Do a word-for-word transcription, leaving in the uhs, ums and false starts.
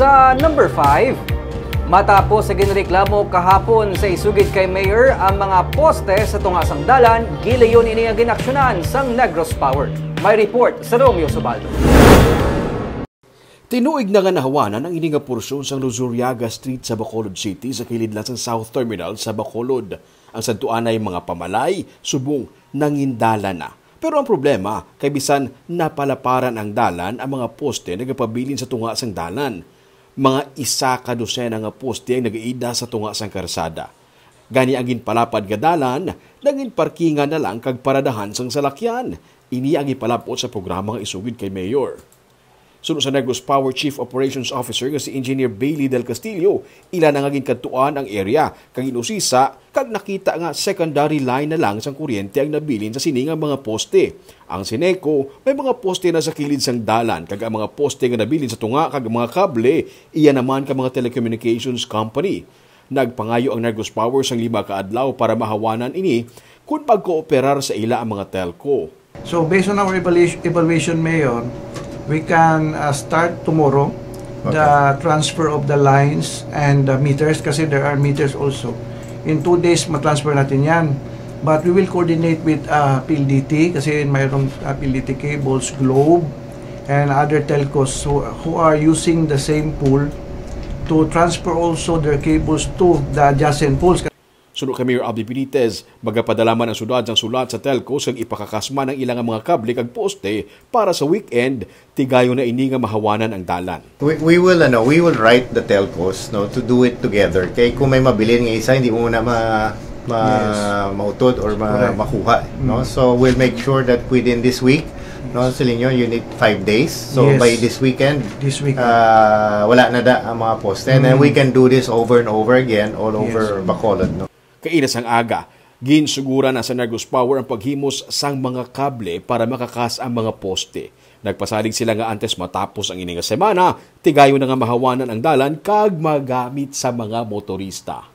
Sa number five, matapos sa ginreklamo kahapon sa isugid kay Mayor ang mga poste sa tunga sang dalan, gilayon ini ang ginaksyonan sang Negros Power. May report sa Romeo Subaldo. Tinuig na nga nahawanan ang ini nga porsyon sang Luzuriaga Street sa Bacolod City sa kilid lang sang South Terminal sa Bacolod. Ang sadtuanay mga pamalay subong nangindalan na. Pero ang problema kay bisan napalaparan ang dalan, ang mga poste nagapabilin sa tunga sang dalan. Mga isa ka dosena nga poste ang nagaida sa tunga sang karsada. Gani ang ginpalapad nga dalan, nagin parkingan na lang kag paradahan sang salakyan. Ini ang ipalapot sa programa nga isugid kay Mayor. Suno sa Negros Power Chief Operations Officer nga si Engineer Bailey Del Castillo, ila na nga ginkadtuan ang area kag inusisa kag nakita nga secondary line na lang sang kuryente ang nabilin sa sini nga mga poste. Ang Seneco may mga poste na sa kilid sang dalan kag ang mga poste nga nabilin sa tunga kag mga kable iya naman ka mga telecommunications company. Nagpangayo ang Negros Power sang lima ka adlaw para mahawanan ini kon magkooperar sa ila ang mga telco. So based on our evaluation, evaluation Mayor, we can uh, start tomorrow the transfer of the lines and the meters kasi there are meters also. In two days, matransfer natin yan. But we will coordinate with uh, P L D T kasi mayroong uh, P L D T cables, Globe, and other telcos who, who are using the same pole to transfer also their cables to the adjacent poles. Suno kay Mayor Abby Benitez, magapadala man ang sudad sang sulat sa telco sa ipakakasman ang ilang mga kable kag poste para sa weekend, tigayon na ini nga mahawanan ang dalan. We, we will ano, we will write the telcos no to do it together. Kay kung may mabilin nga isa, hindi mo na ma, ma yes. mautod or ma, Correct. makuha, no? Mm. So we'll make sure that within this week, no, sa inyo, you need five days. So yes. by this weekend, this weekend. Uh, wala na da ang mga poste. And mm. then we can do this over and over again all over yes. Bacolod, no? Kaina sang aga, ginsuguran na sa Negros Power ang paghimos sang mga kable para makakas ang mga poste. Nagpasalig sila nga antes matapos ang ini nga semana, tigayon na nga mahawanan ang dalan kag magamit sa mga motorista.